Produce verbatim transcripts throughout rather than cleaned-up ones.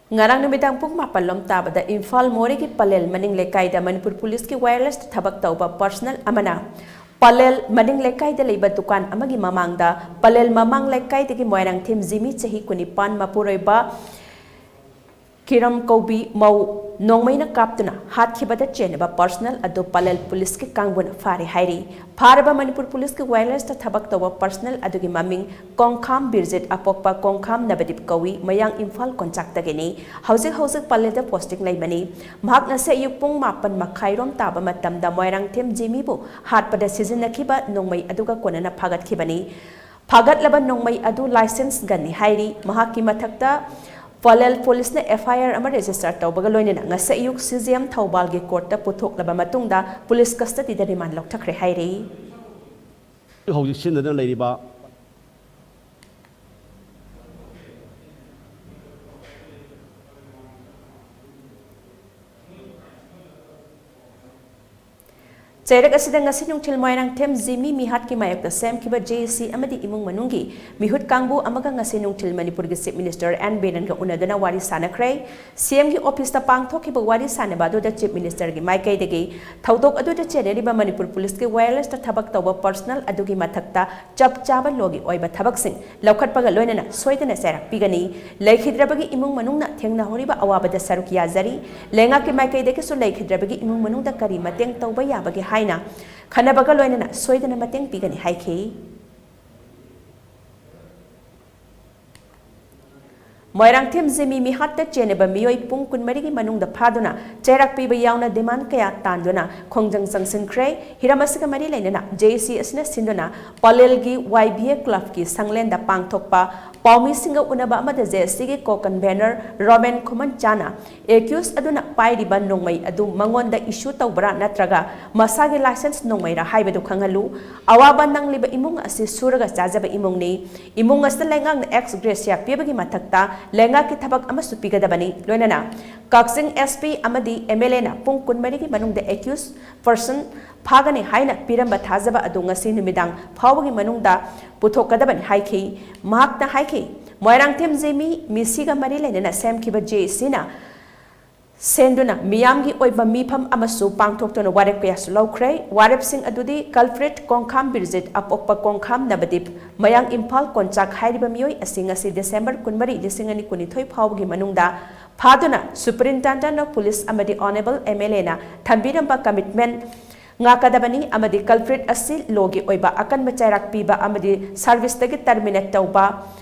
ꯉꯔꯥꯡ ꯅꯨꯃꯤꯗꯥꯡ ꯄꯨꯡ ꯃꯥꯄꯜ ꯂꯣꯝ ꯇꯥꯕꯗ ꯏꯝꯐꯥꯜ ꯃꯣꯔꯦꯒꯤ ꯄꯂꯦꯜ ꯃꯅꯤꯡ ꯂꯩꯀꯥꯏꯗ ꯃꯅꯤꯄꯨꯔ ꯄꯨꯂꯤꯁꯀꯤ ꯋꯥꯌꯔꯂꯦꯁꯇ ꯊꯕꯛ ꯇꯧꯕ ꯄꯔꯁꯅꯦꯜ ꯑꯃꯅ ꯄꯂꯦꯜ ꯃꯅꯤꯡ ꯂꯩꯀꯥꯏꯗ ꯂꯩꯕ ꯗꯨꯀꯥꯟ ꯑꯃꯒꯤ ꯃꯃꯥꯡꯗ ꯄꯂꯦꯜ ꯃꯃꯥꯡ ꯂꯩꯀꯥꯏꯗꯒꯤ ꯃꯣꯏꯔꯥꯡꯊꯦꯝ ꯖꯤꯃꯤ ꯆꯍꯤ ꯀꯨꯟꯅꯤꯄꯥꯟ ꯃꯄꯨꯔꯣꯏꯕ ꯀꯤꯔꯝ ꯀꯧꯕꯤ ꯃꯧ ꯅꯣꯡꯃꯩꯅ ꯀꯥꯞꯇꯨꯅ ꯍꯥꯠꯈꯤꯕꯗ ꯆꯦꯟꯅꯕ ꯄꯔꯁꯅꯦꯜ ꯑꯗꯨ ꯄꯂꯦꯜ ꯄꯨꯂꯤꯁꯀꯤ ꯀꯥꯡꯕꯨꯅ ꯐꯥꯔꯦ ꯍꯥꯏꯔꯤ꯫ ꯐꯥꯔꯕ ꯃꯅꯤꯄꯨꯔ ꯄꯨꯂꯤꯁꯀꯤ ꯋꯥꯌꯔꯂꯦꯁꯇ ꯊꯕꯛ ꯇꯧꯕ ꯄꯔꯁꯅꯦꯜ ꯑꯗꯨꯒꯤ ꯃꯃꯤꯡ ꯀꯣꯡꯈꯥꯝ ꯕꯤꯔꯖꯤꯠ, ꯑꯄꯣꯛꯄ ꯀꯣꯡꯈꯥꯝ ꯅꯕꯗꯤꯞ ꯀꯧꯏ, ꯃꯌꯥꯡ ꯏꯝꯐꯥꯜ ꯀꯣꯟꯆꯥꯛꯇꯒꯤꯅꯤ꯫ ꯍꯧꯖꯤꯛ ꯍꯧꯖꯤꯛ ꯄꯂꯦꯜꯗ ꯄꯣꯁꯇꯤꯡ ꯂꯩꯕꯅꯤ꯫ ꯃꯍꯥꯛ ꯉꯁꯤ ꯑꯌꯨꯛ ꯄꯨꯡ ꯃꯥꯄꯟ ꯃꯈꯥꯏꯔꯣꯝ ꯇꯥꯕ ꯃꯇꯝꯗ ꯃꯣꯏꯔꯥꯡꯊꯦꯝ ꯖꯤꯃꯤꯕꯨ ꯍꯥꯠꯄꯗ ꯁꯤꯖꯤꯟꯅꯈꯤꯕ ꯅꯣꯡꯃꯩ ꯑꯗꯨꯒ ꯀꯣꯟꯅꯅ ꯐꯥꯒꯠꯈꯤꯕꯅꯤ꯫ ꯐꯥꯒꯠꯂꯕ ꯅꯣꯡꯃꯩ ꯑꯗꯨ ꯂꯥꯏꯁꯦꯟꯁ ꯒꯟꯅꯤ ꯍꯥꯏꯔꯤ꯫ ꯃꯍꯥꯛꯀꯤ ꯃꯊꯛꯇ ꯄꯂꯦꯜ ꯄꯨꯂꯤꯁꯅ ꯑꯦꯐ ꯑꯥꯏ ꯑꯥꯔ ꯑꯃ ꯔꯦꯖꯤꯁꯇꯔ ꯇꯧꯕꯒ ꯂꯣꯏꯅꯅ ꯉꯁꯤ ꯑꯌꯨꯛ ꯁꯤ ꯖꯤ ꯑꯦꯝ ꯊꯧꯕꯥꯜꯒꯤ ꯀꯣꯔꯠꯇ ꯄꯨꯊꯣꯛꯂꯕ ꯃꯇꯨꯡꯗ ꯄꯨꯂꯤꯁ ꯀꯁꯇꯗꯤꯗ ꯔꯤꯃꯥꯟ ꯂꯧꯊꯈ꯭ꯔꯦ ꯍꯥꯏꯔꯤ꯫ ꯍꯧꯖꯤꯛ ꯁꯤꯖꯤꯟꯅꯗꯨꯅ ꯂꯩꯔꯤꯕ ꯆꯩꯔꯛ ꯑꯁꯤꯗ ꯉꯁꯤ ꯅꯨꯡꯊꯤꯜ ꯃꯣꯏꯔꯥꯡꯊꯦꯝ ꯖꯤꯃꯤ ꯃꯤꯍꯥꯠꯀꯤ ꯃꯥꯌꯣꯛꯇ ꯁꯦꯝꯈꯤꯕ ꯖꯦ ꯑꯦ ꯁꯤ ꯑꯃꯗꯤ ꯏꯃꯨꯡ ꯃꯅꯨꯡꯒꯤ ꯃꯤꯍꯨꯠ ꯀꯥꯡꯕꯨ ꯑꯃꯒ ꯉꯁꯤ ꯅꯨꯡꯊꯤꯜ ꯃꯅꯤꯄꯨꯔꯒꯤ ꯆꯤꯐ ꯃꯤꯅꯤꯁꯇꯔ ꯑꯦꯟ ꯕꯤꯔꯦꯟꯒ ꯎꯅꯗꯨꯅ ꯋꯥꯔꯤ ꯁꯥꯟꯅꯈ꯭ꯔꯦ꯫ ꯁꯤ ꯑꯦꯝꯒꯤ ꯑꯣꯐꯤꯁꯇ ꯄꯥꯡꯊꯣꯛꯈꯤꯕ ꯋꯥꯔꯤ ꯁꯥꯟꯅꯕ ꯑꯗꯨꯗ ꯆꯤꯐ ꯃꯤꯅꯤꯁꯇꯔꯒꯤ ꯃꯥꯏꯀꯩꯗꯒꯤ ꯊꯧꯗꯣꯛ ꯑꯗꯨꯗ ꯆꯦꯟꯅꯔꯤꯕ ꯃꯅꯤꯄꯨꯔ ꯄꯨꯂꯤꯁꯀꯤ ꯋꯥꯌꯔꯂꯦꯁꯇ ꯊꯕꯛ ꯇꯧꯕ ꯄꯔꯁꯅꯦꯜ ꯑꯗꯨꯒꯤ ꯃꯊꯛꯇ ꯆꯞ ꯆꯥꯕ ꯂꯣꯒꯤ ꯑꯣꯏꯕ ꯊꯕꯛꯁꯤꯡ ꯂꯧꯈꯠꯄꯒ ꯂꯣꯏꯅꯅ ꯁꯣꯏꯗꯅ ꯆꯩꯔꯥꯛ ꯄꯤꯒꯅꯤ꯫ ꯂꯩꯈꯤꯗ꯭ꯔꯕꯒꯤ ꯏꯃꯨꯡ ꯃꯅꯨꯡꯅ ꯊꯦꯡꯅꯍꯧꯔꯤꯕ ꯑꯋꯥꯕꯗ ꯁꯔꯨꯛ ꯌꯥꯖꯔꯤ꯫ ꯂꯩꯉꯥꯛꯀꯤ ꯃꯥꯏꯀꯩꯗꯒꯤꯁꯨ ꯂꯩꯈꯤꯗ꯭ꯔꯕꯒꯤ ꯏꯃꯨꯡ ꯃꯅꯨꯡꯗ ꯀꯔꯤ ꯃꯇꯦꯡ ꯇꯧꯕ ꯌꯥꯕꯒꯦ ꯍꯥꯏꯅ ꯈꯟꯅꯕꯒ ꯂꯣꯏꯅꯅ ꯁꯣꯏꯗꯅ ꯃꯇꯦꯡ ꯄꯤꯒꯅꯤ ꯍꯥꯏꯈꯤ꯫ ꯃꯣꯏꯔꯥꯡꯊꯦꯝ ꯖꯤꯃꯤ ꯃꯤꯍꯥꯠꯇ ꯆꯦꯟꯅꯕ ꯃꯤꯑꯣꯏ ꯄꯨꯡ ꯀꯨꯟꯃꯔꯤꯒꯤ ꯃꯅꯨꯡꯗ ꯐꯥꯗꯨꯅ ꯆꯩꯔꯥꯛ ꯄꯤꯕ ꯌꯥꯎꯅ ꯗꯤꯃꯥꯟ ꯀꯌꯥ ꯇꯥꯟꯗꯨꯅ ꯈꯣꯡꯖꯪ ꯆꯪꯁꯤꯟꯈ꯭ꯔꯦ꯫ ꯍꯤꯔꯝ ꯑꯁꯤꯒ ꯃꯔꯤ ꯂꯩꯅꯅ ꯖꯦ ꯑꯦ ꯁꯤ ꯑꯁꯤꯅ ꯁꯤꯟꯗꯨꯅ ꯄꯂꯦꯜꯒꯤ ꯋꯥꯏ ꯕꯤ ꯑꯦ ꯀ꯭ꯂꯕꯀꯤ ꯁꯪꯂꯦꯟꯗ ꯄꯥꯡꯊꯣꯛꯄ ꯄꯥꯎꯃꯤꯁꯤꯡꯒ ꯎꯅꯕ ꯑꯃꯗ ꯖꯦ ꯑꯦ ꯁꯤꯒꯤ ꯀꯣ ꯀꯟꯚꯦꯅꯔ ꯔꯣꯃꯦꯟ ꯈꯨꯃꯟꯆꯥꯅ ꯑꯦꯀ꯭ꯌꯨꯁ ꯑꯗꯨꯅ ꯄꯥꯏꯔꯤꯕ ꯅꯣꯡꯃꯩ ꯑꯗꯨ ꯃꯉꯣꯟꯗ ꯏꯁꯨ ꯇꯧꯕ꯭ꯔꯥ ꯅꯠꯇ꯭ꯔꯒ ꯃꯁꯥꯒꯤ ꯂꯥꯏꯁꯦꯟꯁ ꯅꯣꯡꯃꯩꯔꯥ ꯍꯥꯏꯕꯗꯨ ꯈꯪꯍꯜꯂꯨ꯫ ꯑꯋꯥꯕ ꯅꯪꯂꯤꯕ ꯏꯃꯨꯡ ꯑꯁꯤ ꯁꯨꯔꯒ ꯆꯥꯖꯕ ꯏꯃꯨꯡꯅꯤ꯫ ꯏꯃꯨꯡ ꯑꯁꯤꯗ ꯂꯩꯉꯥꯛꯅ ꯑꯦꯛꯁ ꯒ꯭ꯔꯦꯁꯤꯌꯥ ꯄꯤꯕꯒꯤ ꯃꯊꯛꯇ ꯂꯩꯉꯥꯛꯀꯤ ꯊꯕꯛ ꯑꯃꯁꯨ ꯄꯤꯒꯗꯕꯅꯤ꯫ ꯂꯣꯏꯅꯅ ꯀꯛꯆꯤꯡ ꯑꯦꯁ ꯄꯤ ꯑꯃꯗꯤ ꯑꯦꯝ ꯑꯦꯜ ꯑꯦꯅ ꯄꯨꯡ ꯀꯨꯟꯃꯔꯤꯒꯤ ꯃꯅꯨꯡꯗ ꯑꯦꯀ꯭ꯌꯨꯁ ꯄꯔꯁꯟ ꯐꯥꯒꯅꯤ ꯍꯥꯏꯅ ꯄꯤꯔꯝꯕ ꯊꯥꯖꯕ ꯑꯗꯨ ꯉꯁꯤ ꯅꯨꯃꯤꯗꯥꯡ ꯐꯥꯎꯕꯒꯤ ꯃꯅꯨꯡꯗ ꯄꯨꯊꯣꯛꯀꯗꯕꯅꯤ ꯍꯥꯏꯈꯤ꯫ ꯃꯍꯥꯛꯅ ꯍꯥꯏꯈꯤ, ꯃꯣꯏꯔꯥꯡꯊꯦꯝ ꯖꯤꯃꯤ ꯃꯤꯁꯤꯒ ꯃꯔꯤ ꯂꯩꯅꯅ ꯁꯦꯝꯈꯤꯕ ꯖꯦ ꯁꯤꯅ ꯁꯦꯟꯗꯨꯅ ꯃꯤꯌꯥꯝꯒꯤ ꯑꯣꯏꯕ ꯃꯤꯐꯝ ꯑꯃꯁꯨ ꯄꯥꯡꯊꯣꯛꯇꯨꯅ ꯋꯥꯔꯦꯞ ꯀꯌꯥꯁꯨ ꯂꯧꯈ꯭ꯔꯦ꯫ ꯋꯥꯔꯦꯞꯁꯤꯡ ꯑꯗꯨꯗꯤ culprit ꯀꯣꯡꯈꯥꯝ ꯕꯤꯔꯖꯤꯠ, ꯑꯄꯣꯛꯄ ꯀꯣꯡꯈꯥꯝ ꯅꯕꯗꯤꯞ, ꯃꯌꯥꯡ ꯏꯝꯐꯥꯜ ꯀꯣꯟꯆꯥꯛ ꯍꯥꯏꯔꯤꯕ ꯃꯤꯑꯣꯏ ꯑꯁꯤ ꯉꯁꯤ December ꯀꯨꯟꯃꯔꯤ, ꯂꯤꯁꯤꯡ ꯑꯅꯤ ꯀꯨꯟꯅꯤꯊꯣꯏ ꯐꯥꯎꯕꯒꯤ ꯃꯅꯨꯡꯗ ꯐꯥꯗꯨꯅ Superintendent of Police ꯑꯃꯗꯤ Honourable M L A ꯅ ꯊꯝꯕꯤꯔꯝꯕ commitment ꯉꯥꯛꯀꯗꯕꯅꯤ ꯑꯃꯗꯤ culprit ꯑꯁꯤ ꯂꯣꯒꯤ ꯑꯣꯏꯕ ꯑꯀꯟꯕ ꯆꯩꯔꯥꯛ ꯄꯤꯕ ꯑꯃꯗꯤ service ꯇꯒꯤ terminate ꯇꯧꯕ,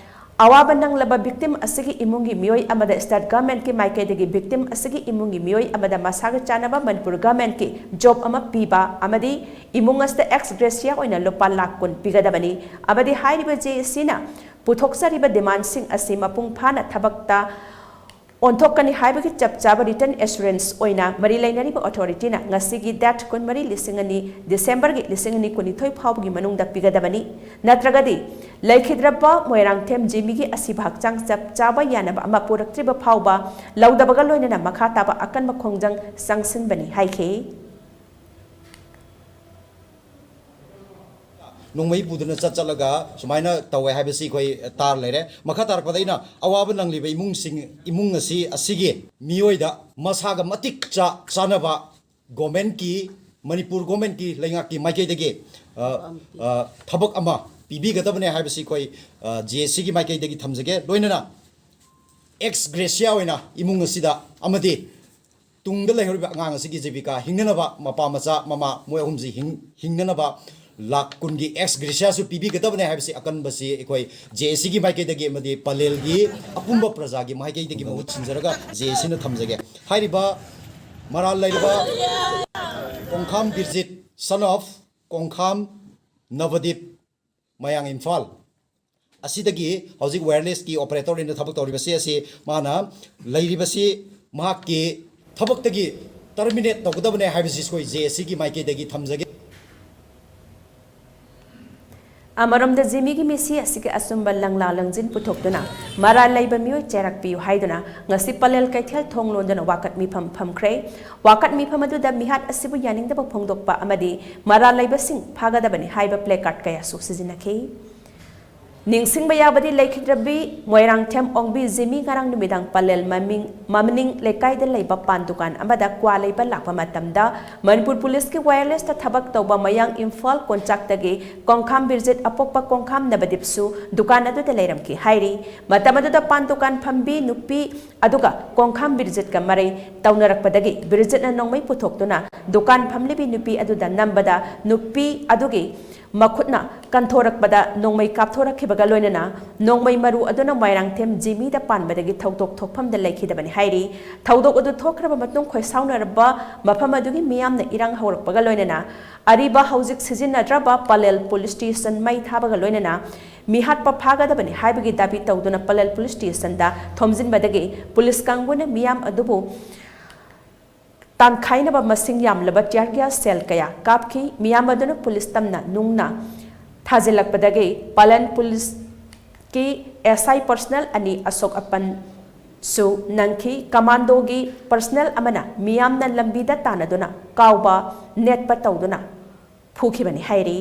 ꯑꯋꯥꯕ ꯅꯪꯂꯕ victim ꯑꯁꯤꯒꯤ ꯏꯃꯨꯡꯒꯤ ꯃꯤꯑꯣꯏ ꯑꯃꯗ state government ꯀꯤ ꯃꯥꯏꯀꯩꯗꯒꯤ victim ꯑꯁꯤꯒꯤ ꯏꯃꯨꯡꯒꯤ ꯃꯤꯑꯣꯏ ꯑꯃꯗ ꯃꯁꯥꯒ ꯆꯥꯟꯅꯕ ꯃꯅꯤꯄꯨꯔ government ꯀꯤ job ꯑꯃ ꯄꯤꯕ ꯑꯃꯗꯤ ꯏꯃꯨꯡ ꯑꯁꯤꯗ ex gratia ꯑꯣꯏꯅ ꯂꯨꯄꯥ ꯂꯥꯈ ꯀꯨꯟ ꯄꯤꯒꯗꯕꯅꯤ ꯑꯃꯗꯤ ꯍꯥꯏꯔꯤꯕ ꯖꯦ ꯁꯤꯅ ꯄꯨꯊꯣꯛꯆꯔꯤꯕ demand ꯁꯤꯡ ꯑꯁꯤ ꯃꯄꯨꯡ ꯐꯥꯅ ꯊꯕꯛꯇ ꯑꯣꯟꯊꯣꯛꯀꯅꯤ ꯍꯥꯏꯕꯒꯤ ꯆꯞ ꯆꯥꯕ written assurance ꯑꯣꯏꯅ ꯃꯔꯤ ꯂꯩꯅꯔꯤꯕ authority ꯅ ꯉꯁꯤꯒꯤ date ꯀꯨꯟꯃꯔꯤ, ꯂꯤꯁꯤꯡ ꯑꯅꯤ, December ꯒꯤ ꯂꯤꯁꯤꯡ ꯑꯅꯤ ꯀꯨꯟꯅꯤꯊꯣꯏ ꯐꯥꯎꯕꯒꯤ ꯃꯅꯨꯡꯗ ꯄꯤꯒꯗꯕꯅꯤ꯫ ꯅꯠꯇ꯭ꯔꯒꯗꯤ ꯂꯩꯈꯤꯗ꯭ꯔꯕ ꯃꯣꯏꯔꯥꯡꯊꯦꯝ ꯖꯤꯃꯤꯒꯤ ꯑꯁꯤꯕ ꯍꯛꯆꯥꯡ ꯆꯞ ꯆꯥꯕ ꯌꯥꯅꯕ ꯑꯃ ꯄꯨꯔꯛꯇ꯭ꯔꯤꯕ ꯐꯥꯎꯕ ꯂꯧꯗꯕꯒ ꯂꯣꯏꯅꯅ ꯃꯈꯥ ꯇꯥꯕ ꯑꯀꯟꯕ ꯈꯣꯡꯖꯪ ꯆꯪꯁꯤꯟꯕꯅꯤ ꯍꯥꯏꯈꯤ꯫ ꯅꯣꯡꯃꯩ ꯄꯨꯗꯨꯅ ꯆꯠ ꯆꯠꯂꯒ ꯁꯨꯃꯥꯏꯅ ꯇꯧꯋꯦ ꯍꯥꯏꯕꯁꯤ ꯑꯩꯈꯣꯏ ꯇꯥꯔ ꯂꯩꯔꯦ꯫ ꯃꯈꯥ ꯇꯥꯔꯛꯄꯗ ꯑꯩꯅ ꯑꯋꯥꯕ ꯅꯪꯂꯤꯕ ꯏꯃꯨꯡꯁꯤꯡ, ꯏꯃꯨꯡ ꯑꯁꯤ, ꯑꯁꯤꯒꯤ ꯃꯤꯑꯣꯏꯗ ꯃꯁꯥꯒ ꯃꯇꯤꯛ ꯆꯥ-, ꯆꯥꯅꯕ government ꯀꯤ, ꯃꯅꯤꯄꯨꯔ government ꯀꯤ, ꯂꯩꯉꯥꯛꯀꯤ ꯃꯥꯏꯀꯩꯗꯒꯤ, ꯑ, ꯑ, ꯊꯕꯛ ꯑꯃ ꯄꯤꯕꯤꯒꯗꯕꯅꯦ ꯍꯥꯏꯕꯁꯤ ꯑꯩꯈꯣꯏ, ꯑ, ꯖꯦ ꯑꯦ ꯁꯤ ꯒꯤ ꯃꯥꯏꯀꯩꯗꯒꯤ ꯊꯝꯖꯒꯦ꯫ ꯂꯣꯏꯅꯅ ex gratia ꯑꯣꯏꯅ ꯏꯃꯨꯡ ꯑꯁꯤꯗ ꯑꯃꯗꯤ ꯇꯨꯡꯗ ꯂꯩꯍꯧꯔꯤꯕ ꯑꯉꯥꯡ ꯑꯁꯤꯒꯤ ꯖꯤꯕꯤꯀꯥ ꯍꯤꯡꯅꯅꯕ ꯃꯄꯥ ꯃꯆꯥ ꯃꯃꯥ ꯃꯣꯏ ꯑꯍꯨꯝꯁꯤ ꯍꯤꯡ-, ꯍꯤꯡꯅꯅꯕ ꯂꯥꯈ ꯀꯨꯟꯒꯤ ex gratia ꯁꯨ ꯄꯤꯕꯤꯒꯗꯕꯅꯦ ꯍꯥꯏꯕꯁꯤ ꯑꯀꯟꯕꯁꯤ ꯑꯩꯈꯣꯏ ꯖꯦ ꯑꯦ ꯁꯤ ꯒꯤ ꯃꯥꯏꯀꯩꯗꯒꯤ ꯑꯃꯗꯤ ꯄꯂꯦꯜꯒꯤ ꯑꯄꯨꯟꯕ ꯄ꯭ꯔꯖꯥꯒꯤ ꯃꯥꯏꯀꯩꯗꯒꯤ ꯃꯍꯨꯠ ꯁꯤꯟꯖꯔꯒ ꯖꯦ ꯑꯦ ꯁꯤ ꯅ ꯊꯝꯖꯒꯦ꯫ ꯍꯥꯏꯔꯤꯕ ꯃꯔꯥꯜ ꯂꯩꯔꯕ ꯀꯣꯡꯈꯥꯝ ꯕꯤꯔꯖꯤꯠ, son of ꯀꯣꯡꯈꯥꯝ ꯅꯕꯗꯤꯞ, ꯃꯌꯥꯡ ꯏꯝꯐꯥꯜ ꯑꯁꯤꯗꯒꯤ ꯍꯧꯖꯤꯛ wireless ꯀꯤ operator ꯑꯣꯏꯅ ꯊꯕꯛ ꯇꯧꯔꯤꯕꯁꯤ ꯑꯁꯤ ꯃꯥꯅ ꯂꯩꯔꯤꯕꯁꯤ ꯃꯍꯥꯛꯀꯤ ꯊꯕꯛꯇꯒꯤ terminate ꯇꯧꯒꯗꯕꯅꯦ ꯍꯥꯏꯕꯁꯤ ꯑꯩꯈꯣꯏ ꯖꯦ ꯑꯦ ꯁꯤ ꯒꯤ ꯃꯥꯏꯀꯩꯗꯒꯤ ꯊꯝꯖꯒꯦ꯫ ꯑꯃꯔꯣꯝꯗ ꯖꯤꯃꯤꯒꯤ ꯃꯤꯁꯤ ꯑꯁꯤꯒꯤ ꯑꯆꯨꯝꯕ ꯂꯪꯂꯥ ꯂꯪꯖꯤꯟ ꯄꯨꯊꯣꯛꯇꯨꯅ ꯃꯔꯥꯜ ꯂꯩꯕ ꯃꯤꯑꯣꯏ ꯆꯩꯔꯥꯛ ꯄꯤꯌꯨ ꯍꯥꯏꯗꯨꯅ ꯉꯁꯤ ꯄꯂꯦꯜ ꯀꯩꯊꯦꯜ ꯊꯣꯡ ꯂꯣꯟꯗꯨꯅ ꯋꯥꯀꯠ ꯃꯤꯐꯝ ꯐꯝꯈ꯭ꯔꯦ꯫ ꯋꯥꯀꯠ ꯃꯤꯐꯝ ꯑꯗꯨꯗ ꯃꯤꯍꯥꯠ ꯑꯁꯤꯕꯨ ꯌꯥꯅꯤꯡꯗꯕ ꯐꯣꯡꯗꯣꯛꯄ ꯑꯃꯗꯤ ꯃꯔꯥꯜ ꯂꯩꯕꯁꯤꯡ ꯐꯥꯒꯗꯕꯅꯤ ꯍꯥꯏꯕ placard ꯀꯌꯥꯁꯨ ꯁꯤꯖꯤꯟꯅꯈꯤ꯫ ꯅꯤꯡꯁꯤꯡꯕ ꯌꯥꯕꯗꯤ ꯂꯩꯈꯤꯗ꯭ꯔꯕꯤ ꯃꯣꯏꯔꯥꯡꯊꯦꯝ ꯑꯣꯡꯕꯤ ꯖꯤꯃꯤ ꯉꯔꯥꯡ ꯅꯨꯃꯤꯗꯥꯡ ꯄꯂꯦꯜ ꯃꯃꯤꯡ ꯃꯃꯅꯤꯡ ꯂꯩꯀꯥꯏꯗ ꯂꯩꯕ ꯄꯥꯟ ꯗꯨꯀꯥꯟ ꯑꯃꯗ ꯀ꯭ꯋꯥ ꯂꯩꯕ ꯂꯥꯛꯄ ꯃꯇꯝꯗ ꯃꯅꯤꯄꯨꯔ ꯄꯨꯂꯤꯁꯀꯤ ꯋꯥꯌꯔꯂꯦꯁꯇ ꯊꯕꯛ ꯇꯧꯕ ꯃꯌꯥꯡ ꯏꯝꯐꯥꯜ ꯀꯣꯟꯆꯥꯛꯇꯒꯤ ꯀꯣꯡꯈꯥꯝ ꯕꯤꯔꯖꯤꯠ ꯑꯄꯣꯛꯄ ꯀꯣꯡꯈꯥꯝ ꯅꯕꯗꯤꯞꯁꯨ ꯗꯨꯀꯥꯟ ꯑꯗꯨꯗ ꯂꯩꯔꯝꯈꯤ ꯍꯥꯏꯔꯤ꯫ ꯃꯇꯝ ꯑꯗꯨꯗ ꯄꯥꯟ ꯗꯨꯀꯥꯟ ꯐꯝꯕꯤ ꯅꯨꯄꯤ ꯑꯗꯨꯒ ꯀꯣꯡꯈꯥꯝ ꯕꯤꯔꯖꯤꯠꯀ ꯃꯔꯩ ꯇꯧꯅꯔꯛꯄꯗꯒꯤ ꯕꯤꯔꯖꯤꯠꯅ ꯅꯣꯡꯃꯩ ꯄꯨꯊꯣꯛꯇꯨꯅ ꯗꯨꯀꯥꯟ ꯐꯝꯂꯤꯕꯤ ꯅꯨꯄꯤ ꯑꯗꯨꯗ ꯅꯝꯕꯗ ꯅꯨꯄꯤ ꯑꯗꯨꯒꯤ ꯃꯈꯨꯠꯅ ꯀꯟꯊꯣꯔꯛꯄꯗ ꯅꯣꯡꯃꯩ ꯀꯥꯞꯊꯣꯔꯛꯈꯤꯕꯒ ꯂꯣꯏꯅꯅ ꯅꯣꯡꯃꯩ ꯃꯔꯨ ꯑꯗꯨꯅ ꯃꯣꯏꯔꯥꯡꯊꯦꯝ ꯖꯤꯃꯤꯗ ꯄꯥꯟꯕꯗꯒꯤ ꯊꯧꯗꯣꯛ ꯊꯣꯛꯐꯝꯗ ꯂꯩꯈꯤꯗꯕꯅꯤ ꯍꯥꯏꯔꯤ꯫ ꯊꯧꯗꯣꯛ ꯑꯗꯨ ꯊꯣꯛꯈ꯭ꯔꯕ ꯃꯇꯨꯡ ꯈꯣꯏꯁꯥꯎꯅꯔꯕ ꯃꯐꯝ ꯑꯗꯨꯒꯤ ꯃꯤꯌꯥꯝꯅ ꯏꯔꯥꯡ ꯍꯧꯔꯛꯄꯒ ꯂꯣꯏꯅꯅ ꯑꯔꯤꯕ ꯍꯧꯖꯤꯛ ꯁꯤꯖꯤꯟꯅꯗ꯭ꯔꯕ ꯄꯂꯦꯜ ꯄꯨꯂꯤꯁ ꯁ꯭ꯇꯦꯁꯟ ꯃꯩ ꯊꯥꯕꯒ ꯂꯣꯏꯅꯅ ꯃꯤꯍꯥꯠꯄ ꯐꯥꯒꯗꯕꯅꯤ ꯍꯥꯏꯕꯒꯤ ꯗꯥꯕꯤ ꯇꯧꯗꯨꯅ ꯄꯂꯦꯜ ꯄꯨꯂꯤꯁ ꯁ꯭ꯇꯦꯁꯟꯗ ꯊꯣꯝꯖꯤꯟꯕꯗꯒꯤ ꯄꯨꯂꯤꯁ ꯀꯥꯡꯕꯨꯅ ꯃꯤꯌꯥꯝ ꯑꯗꯨꯕꯨ ꯇꯥꯟꯈꯥꯏꯅꯕ ꯃꯁꯤꯡ ꯌꯥꯝꯂꯕ tear gas shell ꯀꯌꯥ ꯀꯥꯞꯈꯤ꯫ ꯃꯤꯌꯥꯝ ꯑꯗꯨꯅ ꯄꯨꯂꯤꯁ ꯇꯝꯅ ꯅꯨꯡꯅ ꯊꯥꯖꯤꯜꯂꯛꯄꯗꯒꯤ ꯄꯂꯦꯜ ꯄꯨꯂꯤꯁꯀꯤ S I personnel ꯑꯅꯤ ꯑꯁꯣꯛ ꯑꯄꯟꯁꯨ ꯅꯪꯈꯤ꯫ ꯀꯃꯥꯟꯗꯣꯒꯤ personnel ꯑꯃꯅ ꯃꯤꯌꯥꯝꯅ ꯂꯝꯕꯤꯗ ꯇꯥꯟꯅꯗꯨꯅ ꯀꯥꯎꯕ ꯅꯦꯠꯄ ꯇꯧꯗꯨꯅ ꯐꯨꯈꯤꯕꯅꯤ ꯍꯥꯏꯔꯤ꯫